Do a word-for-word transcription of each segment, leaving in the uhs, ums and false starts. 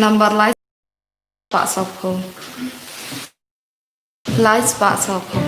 Nambar lai spah sawphew. Lai spah sawphew.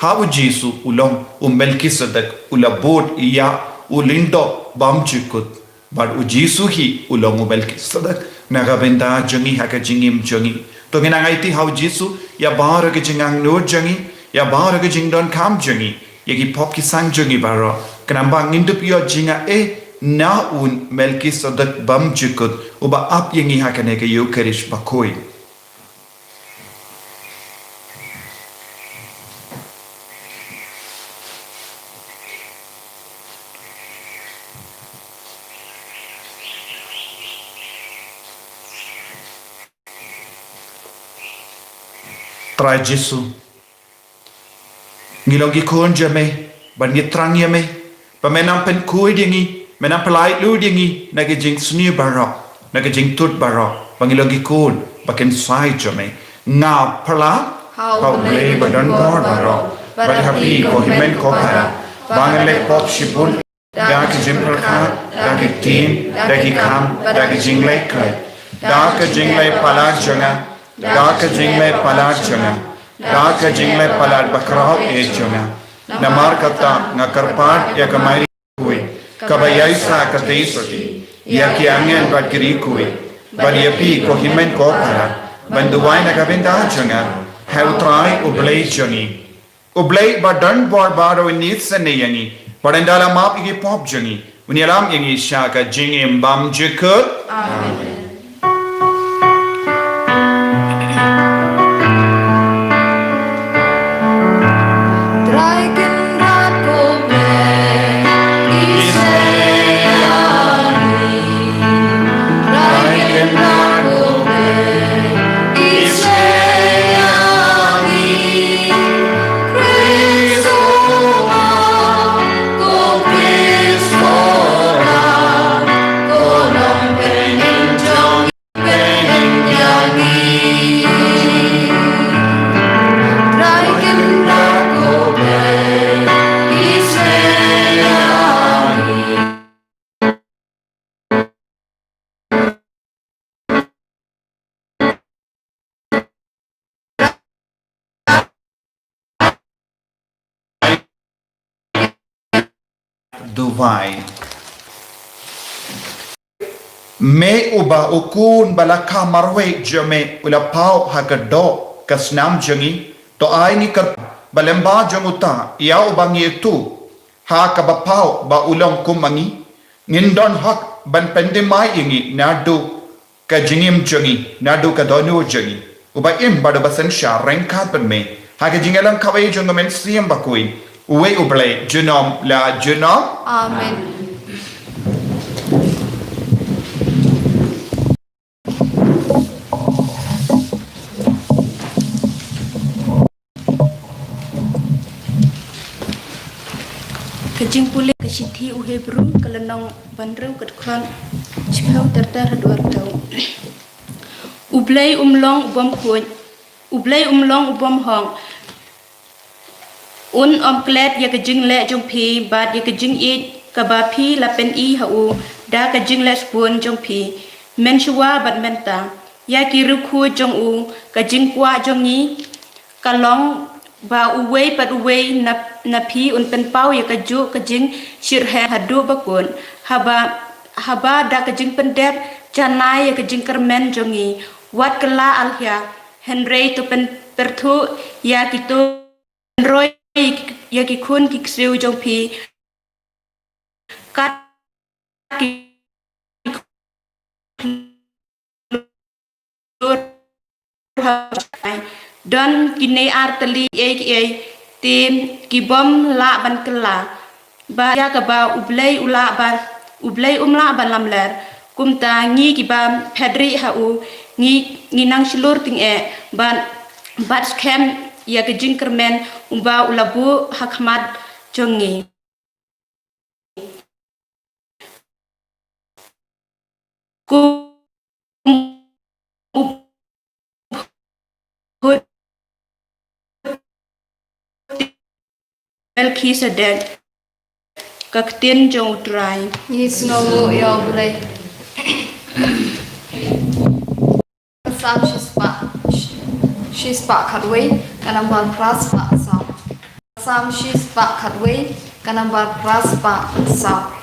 Ha u Jisu u long u Melkisedek, u la bud ïa u lyngdoh bymjukut. Bad u Jisu hi u long u Melkisedek na ka bynta jong ngi ha ka jingim jong ngi. To ngin nang aiti ha u Jisu ïa baroh ka jingangnud jong ngi, ïa baroh ka jingdonkam jong ngi, ïa ki pop ki sang jong ngi baroh. Khnang ba ngin dup ïoh jingaiei na u Melkisedek bymjukut uba ap ïa ngi ha kane ka Eucharist bakhuid. Trai Jisu, ngi long ki khun jong me, bad ngi thrang ïa me ba men nang pynkhuid ïa ngi, men nang pyllait lut ïa ngi na ki jingsniew baroh, na ki jingtut baroh, ba ngin long ki khun ba kynsai jong me. Nga pyrshah ha U Blei badonbor baroh, bad ha phi ko hynmen ko para, ba ngan leh pop shibun da ka jingpyrkhat, da ka ktien, da ka kam, da ka jingleh khlaiñ, da ka jingleh palat jong nga, da ka jingleh palat jong nga, da ka jingleh palat bakhraw eh jong nga. Namar kata nga kyrpad ïa ka Mari kaba ïaisah katei sati, ïa ki angel bad ki riewkhuid, bad ïa phi ko hynmen ko para, ban duwai na ka bynta jong nga ha U Trai U Blei jong ngi. U Blei badonbor baroh un isynei ïa ngi, bad un da la map ïa ki pop jong ngi, un ïalam ïa ngi sha ka jingim bymjukut. Amen. duwai. Me uba u khun ba la kha marwei jong me u la paw ha ka doh ka snam jong ngi, to ai ngi kyrpad ba lyngba jong uta ïa uba ngi ïathuh ha kaba paw ba u long kum ma ngi, ngin don hok ban pyndem ïa ngi naduh ka jingim jong ngi, naduh ka dohnud jong ngi. Uba im bad uba synshar ryngkat bad me ha ka jingïalang kawei jong ka Mynsiem Bakhuid, uwei U Blei junom la junom. Amen. Ka jingpule ka shithi u Hebru ka lynnong ba hynriew ka dkhot shiphew ter ter haduh arphew. U Blei um long u bym khuid, U Blei um long u bym hok. Un ym klet ïa ka jingleh jong phi bad ïa ka jingïeit kaba phi la pyni ha u da ka jingleh shibun jong phi mynshuwa bad mynta. Ïa ki riewkhuid jong u, ka jingkwah jong ngi ka long ba uwei bad uwei na, na phi un pynpaw ïa kajuh ka jingshitrhem haduh ba kut, haba, haba da ka jingpyndep janai ïa ka jingkyrmen jong ngi. Wat kylla alhia, hynrei to pyn, pyrthuh ïa kito, pynroi ïa ki khun ki ksiew jong phi kat ki klur ha. Don kine ar tylli kiei kiei te ki bym lah ban kylla, ba ïa kaba U Blei u lah ban, U Blei um lah ban lamler. Kumta ngi kiba phet rieh ha u, ngi, ngi nang shlur tyngeh bad, bad skhem ïa ka jingkyrmen uba u la buh ha khmat jong ngi. Kum u phut Melkisedek, ka ktien jong U Trai. Ngi sngewnguh ïa U Blei. Salm shispah, shispah khatwei, ka nambar phra spah saw. Salm shispah khatwei, ka nambar phra spah saw.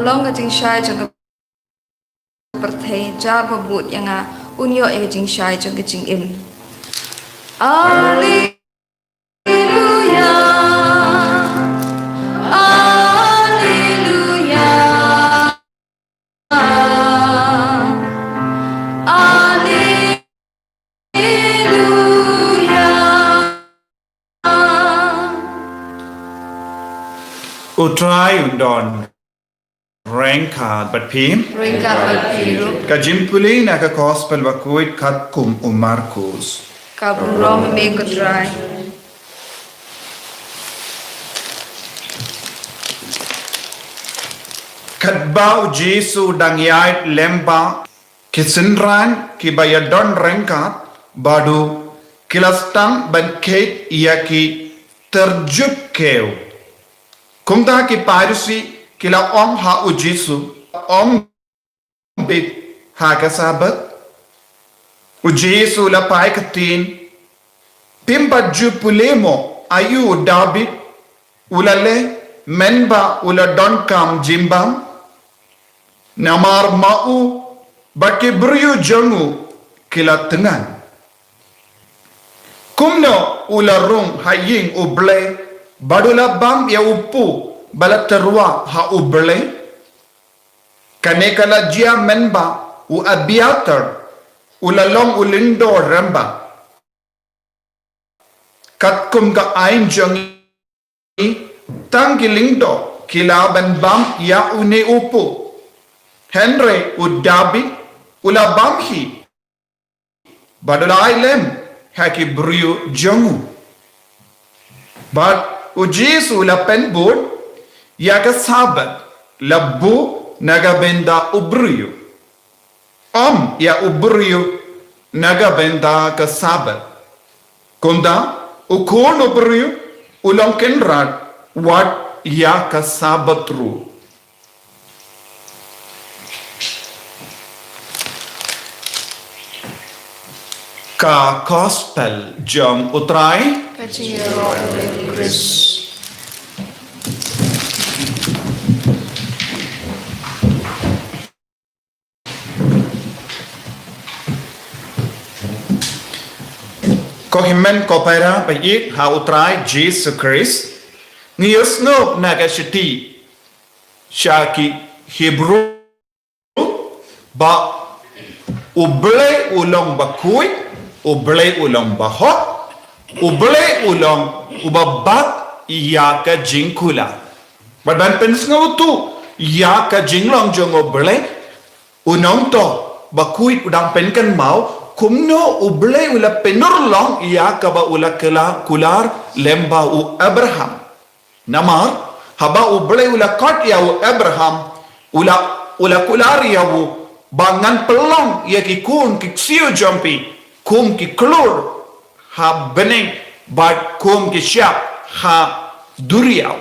long ka jingshai jong ka pyrthei, jar ba bud ïa nga, un ïoh ïa ka jingshai jong ka jingim. Alleluia, alleluia, alleluia. U Trai un don ryngkat bad phi. Ryngkat bad phi ruh. Ka jingpule na ka Gospel bakhuid katkum u Markus. Ka burom ïa me ko Trai. Katba u Jisu dang ïaid lem bad ki synran kiba ïadon ryngkat bad u, ki la sdang ban kheit ïa ki tyrjup kiew. Kumta ki Pharisi ki la ong ha u Jisu, ym bit ha ka Sabbath? U Jisu u la phai ktien, phim pat ju pule mo aïu u Dabid u la leh mynba u la donkam jingbam? Namar ma u bad ki briew jong u ki la tngan. Kumno u la rung ha ïing U Blei bad u la bam ïa u pu ba la tyrwa ha U Blei? Kane ka la jia mynba u Abiathar u la long u lyngdoh rangbah. Katkum ka aiñ jong ngi, tang ki lyngdoh ki lah ban bam ïa une u pu. Hynrei u Dabid u la bam hi bad u la ïaid lem ha ki briew jong u. Bad u Jisu u la pynbud ïa ka Sabbath, la buh na ka bynta u briew, ym ïa u briew na ka bynta ka Sabbath. Kumta u Khun u briew u long kynrad wat ïa ka Sabbath ruh. Ka Gospel jong u Trai. Ka jingïaroh ïa u Khrist. Ko hynmen ko para ba ïeit ha u Trai Jisu Khrist, ngi ïohsngew na ka shithi sha ki Hebru ba U Blei u long bakhuid, U Blei u long bahok, U Blei u long uba bat ïa ka jingkular. Bad ban pynsngewthuh ïa ka jinglong jong U Blei, u nongthoh bakhuid u dang pynkynmaw kumno U Blei u la pynurlong ïa kaba u la kylla kular lem bad u Abraham. Namar haba U Blei u la khot ïa u Abraham, u la, u la kular ïa u ba ngan pynlong ïa ki khun ki ksiew jong phi kum ki klur ha bneng bad kum ki shyiap ha duriaw.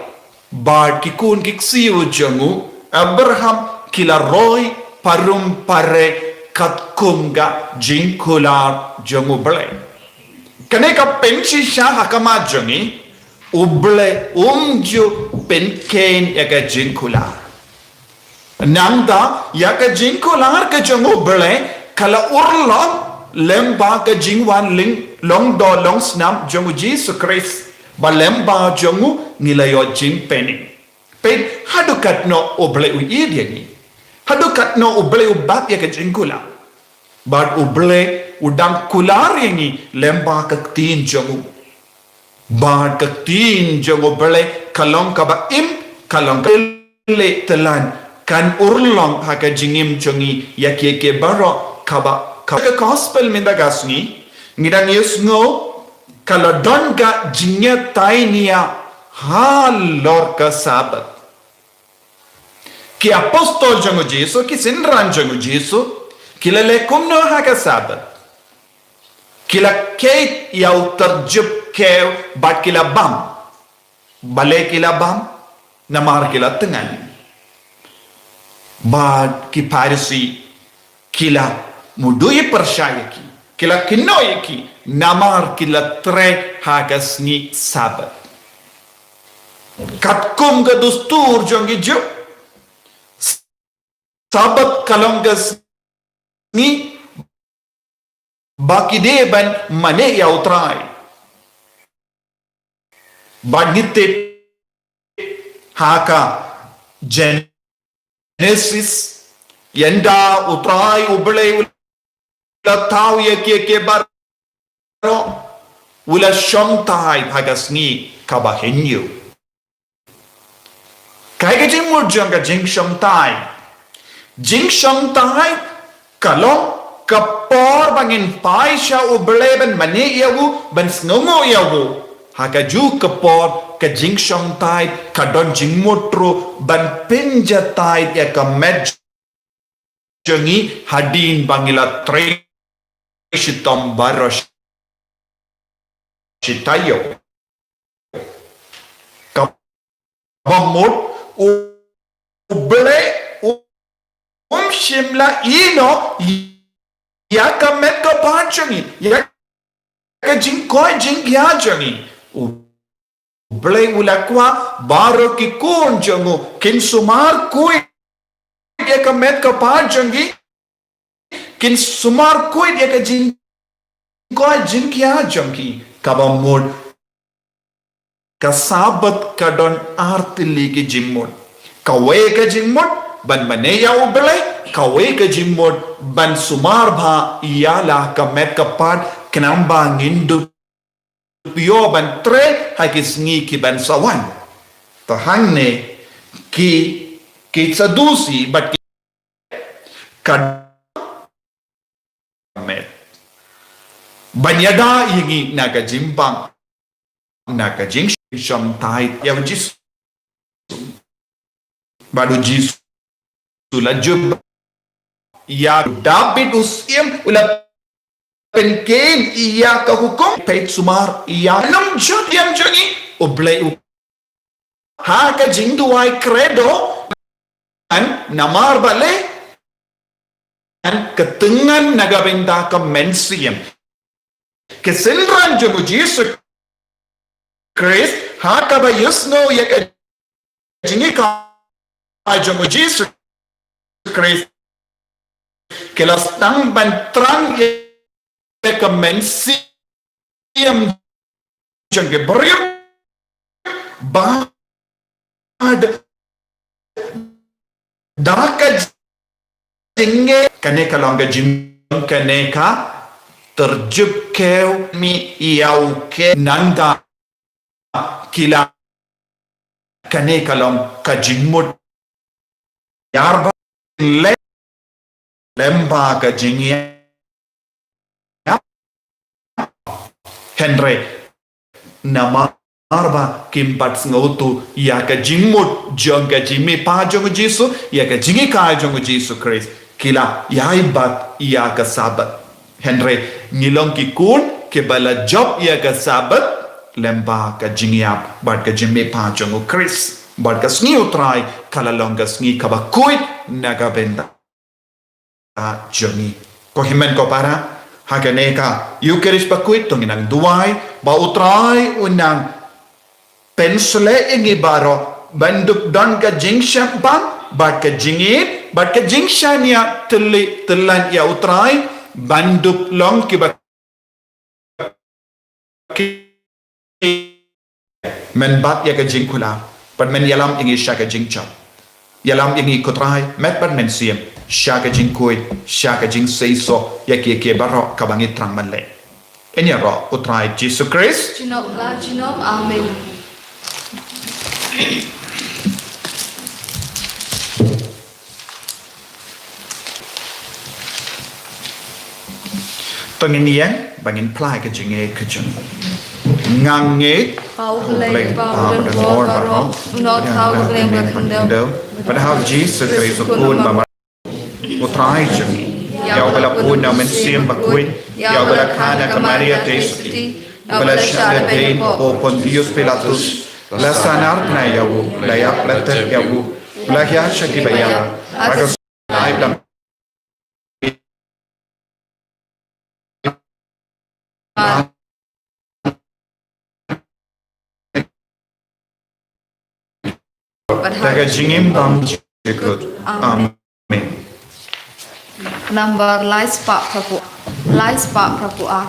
Bad ki khun ki ksiew jong u Abraham ki la roi parum pare katkum ka jingkular jong U Blei. Kane ka pynshisha ha khmat jong ngi, U Blei um ju pynkheiñ ïa ka jingkular. Nangta ïa ka jingkular ka jong U Blei ka la urlong lem bad ka jingwan lyngdoh long snam jong u Jisu Khrist, ba lem bad jong u ngi la ïoh jingpynïeng. Peit haduh katno U Blei u ïeit ïa ngi. Haduh katno U Blei u bat ïa ka jingkular. Bad U Blei u dang kular ïa ngi lem bad ka ktien jong u. Bad ka ktien jong U Blei ka long kaba im, ka long kaba leh tlang, kan urlong ha ka jingim jong ngi ïa kiei kiei baroh kaba, kaba ka Gospel mynta ka sngi ngi dang ïohsngew ka la don ka jingïatainia halor ka Sabbath. Ki apostol jong u Jisu, ki synran jong u Jisu, ki la leh kumno ha ka Sabbath? Ki la kheit ïa u tyrjup kiew bad ki la bam. Balei ki la bam? Namar ki la tngan. Bad ki Pharisi ki la mudui pyrshah ïa ki, ki la kynnoh ïa ki, namar ki la trei ha ka sngi Sabbath. Katkum ka dustur jong ki Jiw, Sabbath ka long ka sngi ba ki dei ban mane ïa U Trai. Bad ngi tip ha ka Genesis, ynda U Trai U Blei u la thaw ïa kiei kiei baroh, u la shong thait ha ka sngi kaba hynñiew. Kaei ka jingmut jong ka jingshong thait? Jingshong thait ka long ka por ba ngin phai sha U Blei ban mane ïa u, ban sngewnguh ïa u. Ha kajuh ka por ka jingshong thait ka don jingmut ruh ban pynjathait ïa ka met jong ngi hadien ba ngi la trei shitom baroh shi taïew. Kaba mut U Blei um shym la ïehnoh ïa ka met ka phad jong ngi, ïa ka jingkoit jingkhiah jong ngi. U Blei u la kwah baroh ki khun jong u kin sumar khuid ïa ka met ka phad jong ki, kin sumar khuid ïa ka jingkoit jingkhiah jong ki. Kaba mut ka Sabbath ka don ar tylli ki jingmut. Kawei ka jingmut ban mane ïa U Blei, kawei ka jingmut ban sumar bha ïa la ka met ka phad khnang ba ngin dup ïoh ban trei ha ki sngi ki ban sa wan. Te hangne ki, ki Sadusi bad ki ka met ban ïada ïa ngi na ka jingbang, na ka jingshong thait ïa U Jisu. Bad U Jisu la jubab ïa David u syiem, u la pynkheiñ ïa ka hukum, peit sumar ïa nongjot ïa jong ngi. U Blei u ha ka jingduwai Credo, an namar balei, an ka tyngan na ka bynta ka mynsiem. Ki synran jong U Jisu Khrist ha kaba ïohsngew ïa ka jinghikai jong U Jisu Khrist, ki la sdang ban thrang ïa ka mynsiem jong ki briew bad da ka jingeh. Kane ka long ka jing, kane ka tyrjyp khew mi ïa u khew nangta ki la, kane ka long ka jingmut ïar ba lem, lem ba ka jingïap. Hynrei namar ba kim pat sngewthuh ïa ka jingmut jong ka jingmihpat jong U Jisu, ïa ka jinghikai jong U Jisu Khrist, ki la ïai bat ïa ka Sabbath. Hynrei ngi long ki khun kiba la jop ïa ka Sabbath lem ba ka jingïap bad ka jingmihpat jong U Khrist. Bad ka sngi U Trai ka la long ka sngi kaba khuid na ka bynta jong ngi. Ko hynmen ko para, ha kane ka Eukharist bakhuid to ngin nang duwai ba U Trai un nang pynshlur ïa ngi baroh ban dup don ka jingshemphang bad ka jingïeit bad ka jingshaniah tylli tyllan ïa U Trai, ban dup long kiba men bat ïa ka jingkular bad men ïalam ïa ngi sha ka jingjop. Ïalam ïa ngi ko Trai, met bad mynsiem, sha ka jingkhuid, sha ka jingseisoh ïa kiei kiei baroh kaba ngi thrang ban leh. Ïaroh U Trai Jisu Khrist. Junom la junom. Amen. To ngin ïeng ba ngin phla ka jingïeit ka jong ngi. Nga ngeit ha U Blei ba don bor baroh, u nongthaw, U Blei ba khyndew, bad ha U Jisu Khrist u Khun ba U Trai jong ngi, ïa uba la bun na u Mynsiem Bakhuid, ïa uba la kha na ka Maria Theisotti, uba la shah lade hapoh Pontius Pilatus, la sahnarphna ïa u, la ïap la tep ïa u, la hiar sha kiba ïap, bad ka sngi ba la da ka jingim bymjukut. Amen. Nambar lai spah phra phew, lai spah phra phew ar.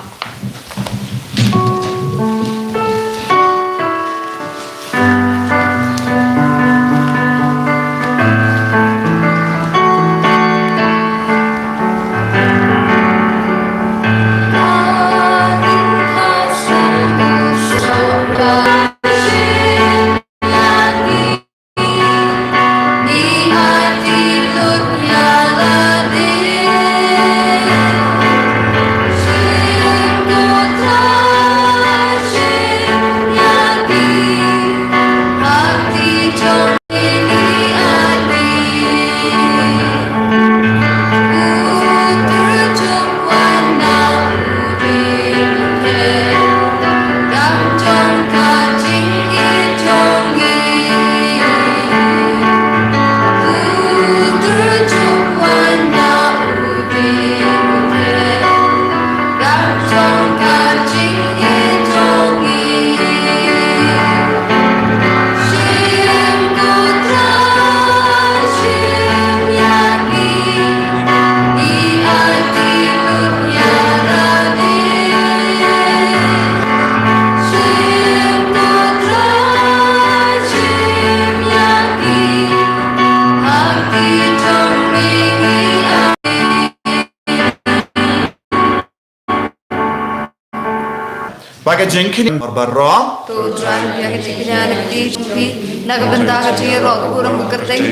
Ba ka jingkynmaw baroh. To Trai, ïa ka jingkynmaw na ka bynta jong phi, na ka bynta ka jingïaroh ka burom ka kyrteng.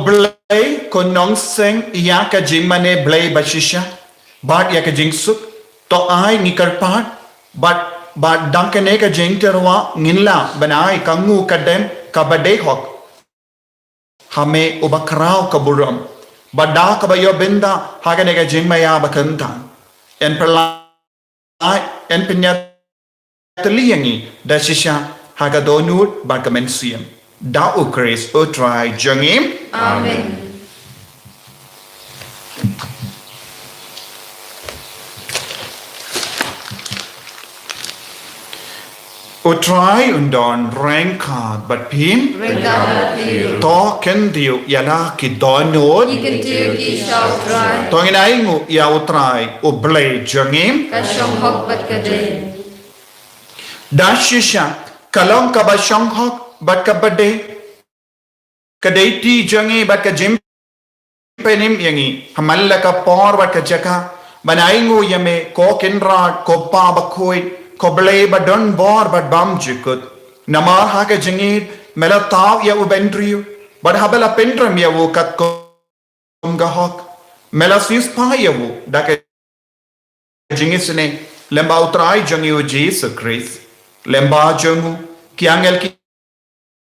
Blei ko nongseng ïa ka jingmane Blei ba shisha bad ïa ka jingsuk. To ai ngi kyrpad bad, bad dang kane ka jingtyrwa ngin lah ban ai ka nguh ka dem kaba dei hok ha me uba khraw ka burom, bad da kaba ïoh bynta ha kane ka jingmaïa ba kynta. Yn pynlait, yn pynïatylli ïa ngi da shisha ha ka dohnud bad ka mynsiem. Da U Khrist U Trai jong ngi. Amen. U Trai un don ryngkat bad phi. Ryngkat bad phi. To kyntiew ïa la ki dohnud. Ngi kyntiew ki sha U Trai. To ngin ai nguh ïa U Trai U Blei jong ngi. Ka shong hok bad ka dei. Da shisha ka long kaba shong hok bad kaba dei. Ka dei ti jong ngi bad ka jingpynim ïa ngi ha man la ka por bad ka jaka ban ai nguh ïa me, ko Kynrad, ko Pa Bakhuid, ko Blei ba don bor bad bymjukut. Namar ha ka jingïeid me la thaw ïa u bynriew bad haba la pynrem ïa u katkum ka hok, me la siewspah ïa u da ka jingisynei lyngba U Trai jong ngi U Jisu Khrist. Lyngba jong u ki angel ki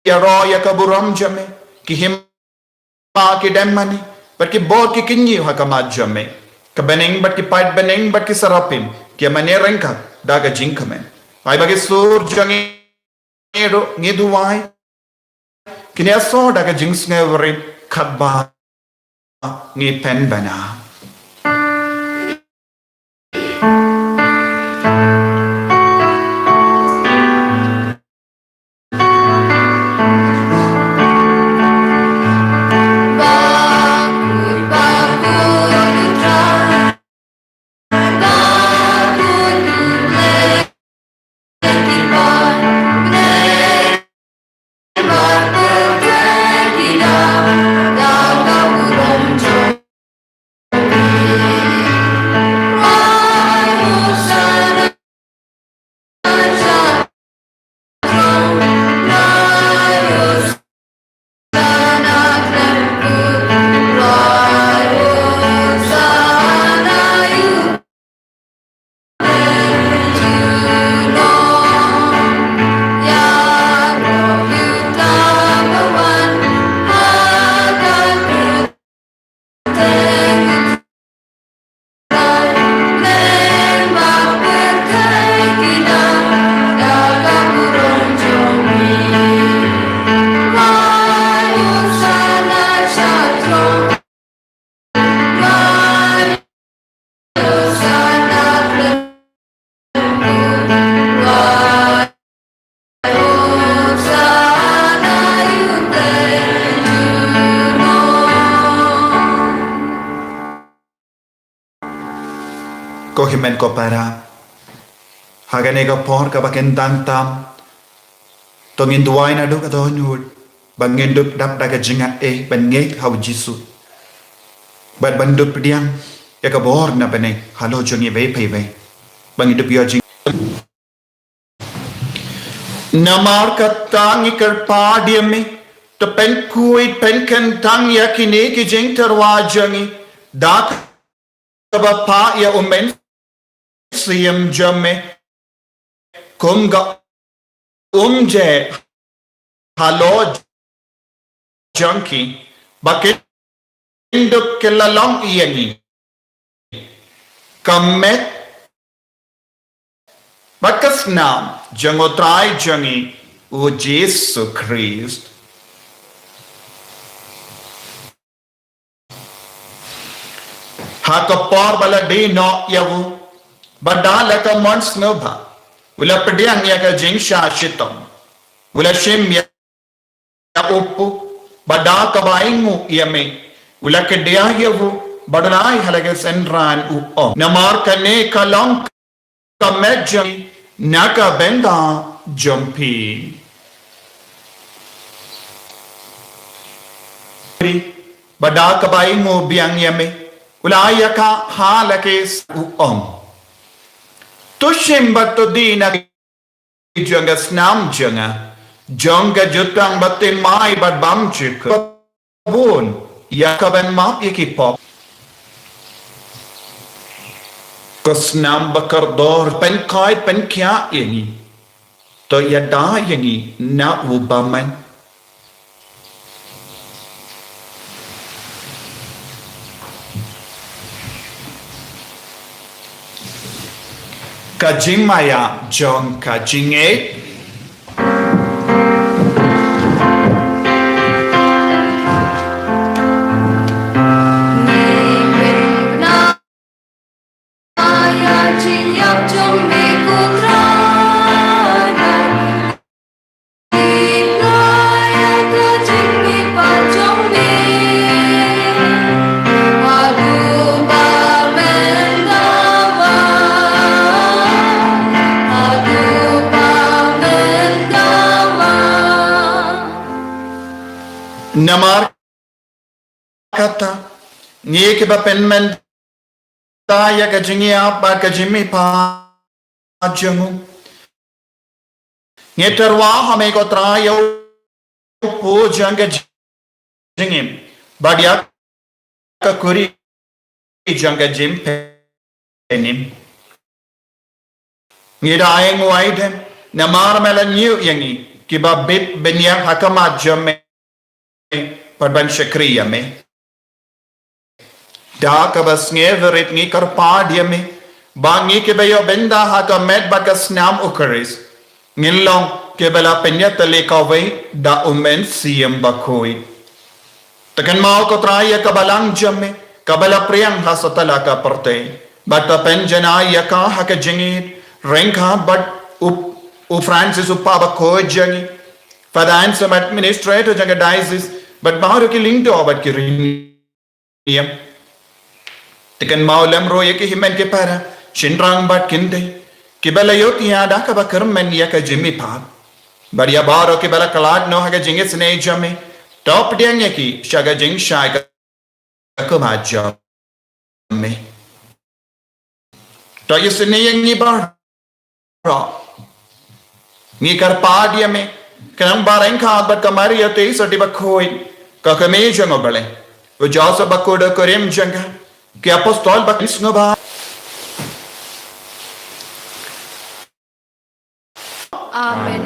ïaroh ïa ka burom jong me, ki hima ki dem mane bad ki bor ki kynñiew ha khmat jong me. Ka bneng bad ki paid bneng bad ki serapim ki ïa mane ryngkat da ka jingkmen. Ai ba ki sur jong ngi ruh ngi duwai, kin ïasoh da ka jingsngewrit katba ngi pynbna. Ko hynmen ko para, ha kane ka por kaba kyntang tam, to ngin duwai naduh ka dohnud, ba ngin dup dap da ka jingngeit, eh, ban ngeit ha u Jisu. Bad ban dup pdiang ïa ka bor na bneng halor jong ngi iwei pa iwei, ba ngin dup ïoh jing Namar kata ngi kyrpad ïa me, to pynkhuid pynkyntang ïa kine ki jingtyrwa jong ngi da kaba phah ïa u Mynsiem jong me kum ka umjait halor jong ki, ba kin dup ki la long ïa ngi ka met bad ka snam jong u Trai jong ngi, u Jisu Khrist. Ha ka por ba la die noh ïa u, bad da la ka mon sngewbha, u la pdiang ïa ka jingshah shitom, u la shim ïa u puk, bad da kaba ainguh ïa me, u la kdiah ïa u, bad u la ai ha la ka synran, u ong: Namar kane ka long ka met jong ngi na ka bynta jong phi. Bad da kaba ainguh biang ïa me, u la ai ïa ka ha la ka s-, u ong: To shim bad to die na jong ka snam jong nga, jong ka jutang bathymmai bad bymjukut, bun ïa kaban map ïa ki pop. Ka snam bakordor pynkhuid pynkhiah ïa ngi, to ïada ïa ngi na u bymman. Ka jingmaïa jong ka jingngeit. Namar kata, ngi kiba pynmynta ïa ka jingïap bad ka jingmihpat jong u, ngi tyrwa ha me ko Trai ïa u pud jong ka jingim, bad ïa ka khuri jong ka jingpynim. Ngi da ainguh aidem namar me la ñiew ïa ngi kiba bit bniah ha khmat jong me, bad ban shakri ïa me. Da kaba sngewrit ngi kyrpad ïa me, ba ngi kiba ïoh bynta ha ka met bad ka snam u Khrist, ngin long kiba la pynïatylli kawei da u Mynsiem Bakhuid. To kynmaw ko Trai ïa ka balang jong me kaba la pdiang ha satlak ka pyrthei, bad to pynjanai ïa ka ha ka jingïeit ryngkat bad u, u Francis u Papa bakhuid jong ngi, Father Anselm, administrator jong ka diocese, bad baroh ki lyngdoh bad ki riewniam. To kynmaw lem ruh ïa ki hynmen ki para, shynrang bad kynthei, kiba la ïohthiah da kaba kyrmen ïa ka jingmihpat, bad ïa baroh kiba la khlad noh ha ka jingisynei jong me, to pdiang ïa ki sha ka jingshai ka khmat jong me. To isynei ïa ngi baroh. Ngi kyrpad ïa me, khnang ba ryngkat bad ka Maria Theisotti bakhuid, ka kmie jong u Blei, u Joseph bakhuid u kurim jong ka, ki apostol bakhuid sngewbha. Amen.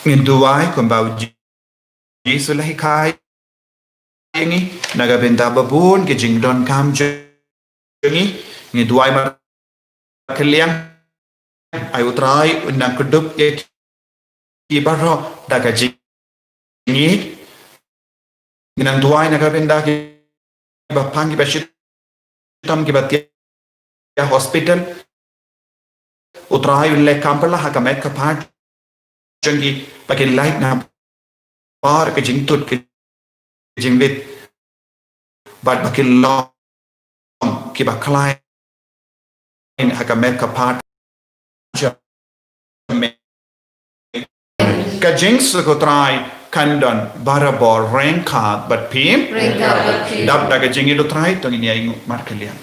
Ngin duwai kumba u Jisu u la hikai ïa ngi, na ka bynta ba bun ki jingdonkam jong ngi. Ngin duwai markylliang, ai u Trai un nang kdup ïa ki baroh da ka jingïeit. Ngin nang duwai na ka bynta kiba pang, kiba shitom, kiba thiah ha hospital. U Trai un leh kam phylla ha ka met ka phad jong ki, ba kin lait na bor ka jingtut ka jingwit, bad ba kin long kiba khlaiñ ha ka met ka phad jong me. Ka jingsuk U Trai kan don barabor ryngkat bad phi. Ryngkat bad phi. Dap da ka jingïeit U Trai to ngin ïa ïnguh markylliang.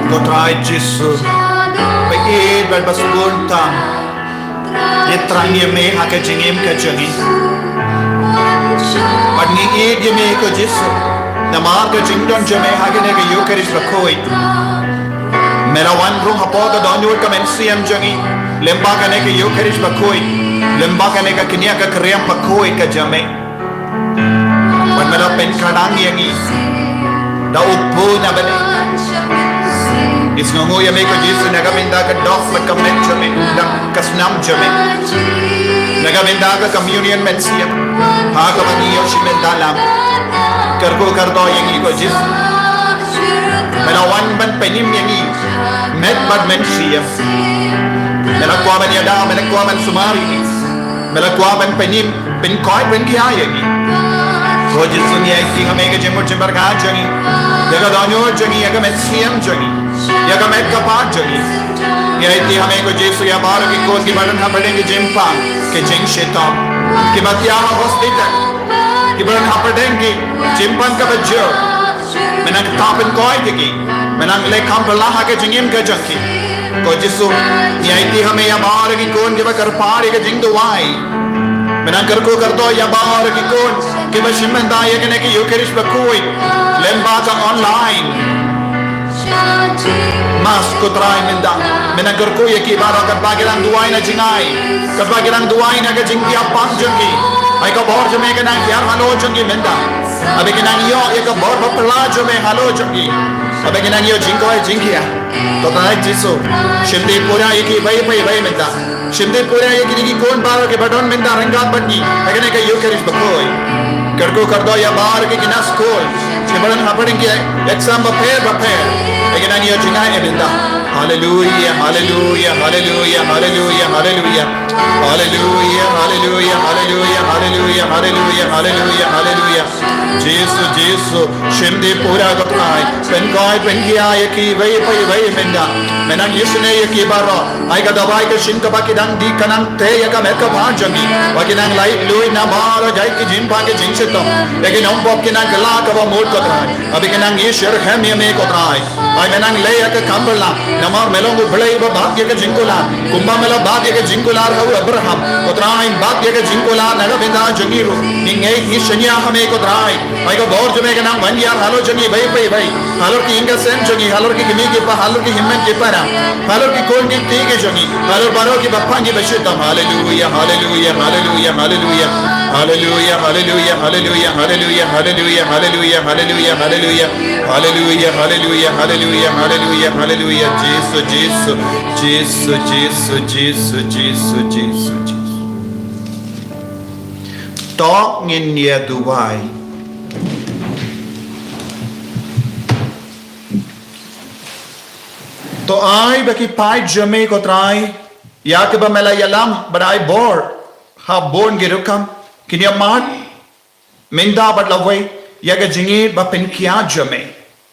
Ko Trai Jisu, ba ïeit bad ba sngewthuh. Ïa trai ïa me ha ka jingim ka jong ngi. Bad ngi ïeit ïa me ko Jisu. Namar ka jingdon jong me ha kane ka Ïukharist bakhuid. Me la wan rung hapoh ka dohnud ka mynsiem jong ngi. Lyngba kane ka Ïukharist bakhuid. Lyngba kane ka kñia ka kyrriam bakhuid ka jong me. Bad me la pynkyndit ïa ngi da u Khun na bneng. Ngi sngewnguh ïa me ko Jisu na ka bynta ka doh bad ka met jong me, da ka snam jong me. Na ka bynta ka communion mynsiem. Ha kaba ngi ïoh shi bynta lam. Kyrkhu kyrdoh ïa ngi ko Jisu. Me la wan ban pynim ïa ngi met bad mynsiem. Me la kwah ban ïada, me la kwah ban sumar ïa ngi. Me la kwah ban pynim, pynkoit, pynkhia ïa ngi. Ko Jisu, ngi aiti ha me ka jingmut jingpyrkhat jong ngi, ïa ka dohnud jong ngi, ïa ka mynsiem jong ngi, ïa ka met ka phad jong ngi. Ngi aiti ha me ko Jisu ïa baroh ki khun kiba don hapdeng ki jingpang, ki jingshitom, kiba thiah ha hospital, kiba don hapdeng ki jingpang kaba jur. Me nang ktah pynkoit ïa ki. Me nang leh kham phylla ha ka jingim ka jong ki. Ko Jisu, ngi aiti ha me ïa baroh ki khun kiba kyrpad ïa ka jingduwai. Me nang kyrkhu kyrdoh ïa baroh ki khun kiba shim bynta ïa kane ka Eucharist bakhuid lyngba ka online mass, ko Trai, mynta. Me nang kyrkhu ïa ki baroh katba ki dang duwai na jingai, katba ki dang duwai na ka jingïapang jong ki. Ai ka bor jong me ka nang hiar halor jong ki mynta. Haba ki nang ïoh ïa ka bor baphylla jong me halor jong ki, haba ki nang ïoh jingkoit jingkhiah. Ko Trai Jisu, shim dih pura ïa ki iwei pa iwei mynta. Shim dih pura ïa kine ki khun baroh kiba don mynta ryngkat bad ngi ha kane ka Eucharist bakhuid. Kyrkhu kyrdoh ïa baroh ki khynnah skul kiba don hapdeng ki exam bapher bapher. Haba ki nang ïoh jingaiei mynta. Haleluia, haleluia, haleluia, haleluia, haleluia. Haleluia, haleluia, haleluia, haleluia, haleluia, haleluia, haleluia. Jisu, Jisu, shim dih pura, ko Trai. Pynkoit, pynkhia ïa ki iwei pa iwei mynta. Me nang ïasnoh ïa ki baroh. Ai ka dawai ka shin kaba ki dang dih ka nang teh ïa ka met ka phad jong ki. Ba ki nang lait luid na baroh jait ki jingpang ki jingshitom. Ïa ki nongpop ki nang kylla kaba mut, ko Trai. Haba ki nang ïashyrkhei ïa me, ko Trai. Ai me nang leh ïa ka kham phylla. Namar me long U Blei uba bat ïa ka jingkular. Kumba me la bat ïa ka jingkular ha u Abraham, ko Trai, bat ïa ka jingkular na ka bynta jong ngi ruh. Ngi ngeit, ngi shaniah ha me, ko Trai. Ai ka bor jong me ka nang ban hiar halor jong ngi iwei pa iwei. Halor ki ïing ki sem jong ngi, halor ki kmie ki kpa, halor ki hynmen ki para, halor ki khun ki kti ki jong ngi, halor baroh kiba pang kiba shitom. Haleluia, haleluia, haleluia, haleluia. Haleluia, haleluia, haleluia, haleluia, haleluia, haleluia, haleluia, haleluia. Haleluia, haleluia, haleluia, haleluia, haleluia. Jisu, Jisu, Jisu, Jisu, Jisu, Jisu, Jisu, Jisu. To ngin ïa duwai. To ai ba ki paid jong me, ko Trai, ïa kiba me la ïalam bad ai bor ha bun ki rukom, kin ïa mad mynta bad lawei ïa ka jingïeit ba pynkhiah jong me.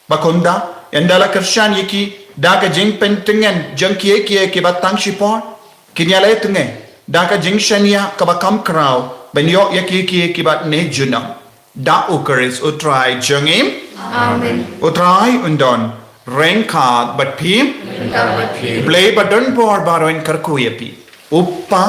Ba kumta, ynda la kyrshan ïa ki da ka jingpyntngen jong kiei kiei kiba tang shipor, kin ïaleh tngen da ka jingshaniah kaba kham khraw ban ïoh ïa kiei kiei kiba ne junom. Da U Khrist U Trai jong ngi. Amen. U Trai un don ryngkat bad phi. Ryngkat bad phi. U Blei ba don bor baroh un kyrkhu ïa phi. U Kpa,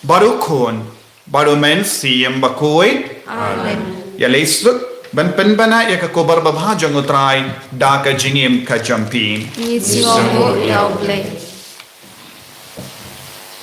bad U Khun, bad U Mynsiem Bakhuid. Amen. Ïaleh suk ban pynbna ïa ka khubor babha jong U Trai da ka jingim ka jong phi. Ngi sngewnguh ïa U Blei.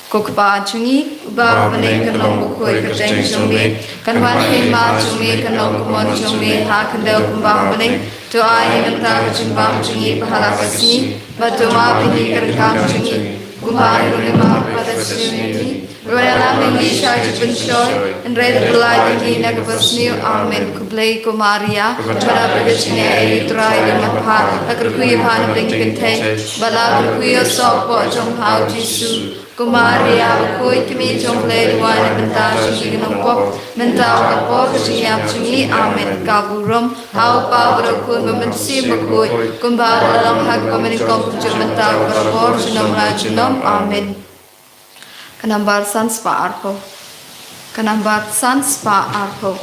Ko Kpa jong ngi, uba ha bneng, kan long bakhuid ka kyrteng jong me, kan wan ka hima jong me, kan long ka mon jong me ha khyndew kumba ha bneng. To ai ïa ngi mynta ka jingbam jong ngi ba ha la ka sngi, bad to map ïa ngi ka ryngkat jong ngi, kumba ngi ruh ngi map ïa kiba sngewsih ïa ngi. Wat ïalam ïa ngi sha ka jingpynshoi, hynrei to pynlait ïa ngi na kaba sniew. Amen. Khublei ko Maria, kaba dap ïa ka jingaiei, U Trai u don bad pha, la kyrkhu ïa pha na pdeng ki kynthei, bad la kyrkhu ïa u soh hapoh jong pha u Jisu. Ko Maria bakhuid, kmie jong U Blei, duwai na ka bynta jong ngi ki nongpop, mynta bad ha ka por ka jingïap jong ngi. Amen. Ka burom ha U Kpa bad ha U Khun bad ha U Mynsiem Bakhuid, kumba la long ha kaba nyngkong, kumjuh mynta, bad barabor, junom la junom. Amen. Ka nambar san spah arphew. Ka nambar san spah arphew.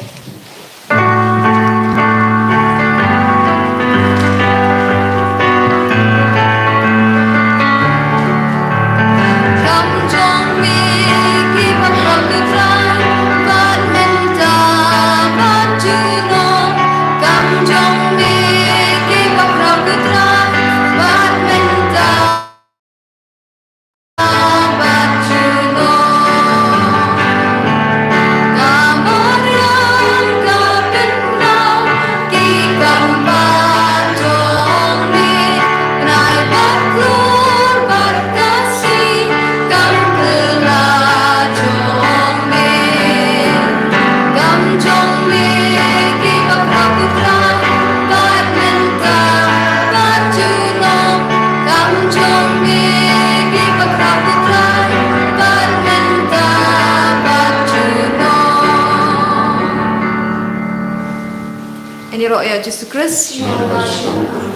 Ngin ïaroh ïa u Jisu Khrist.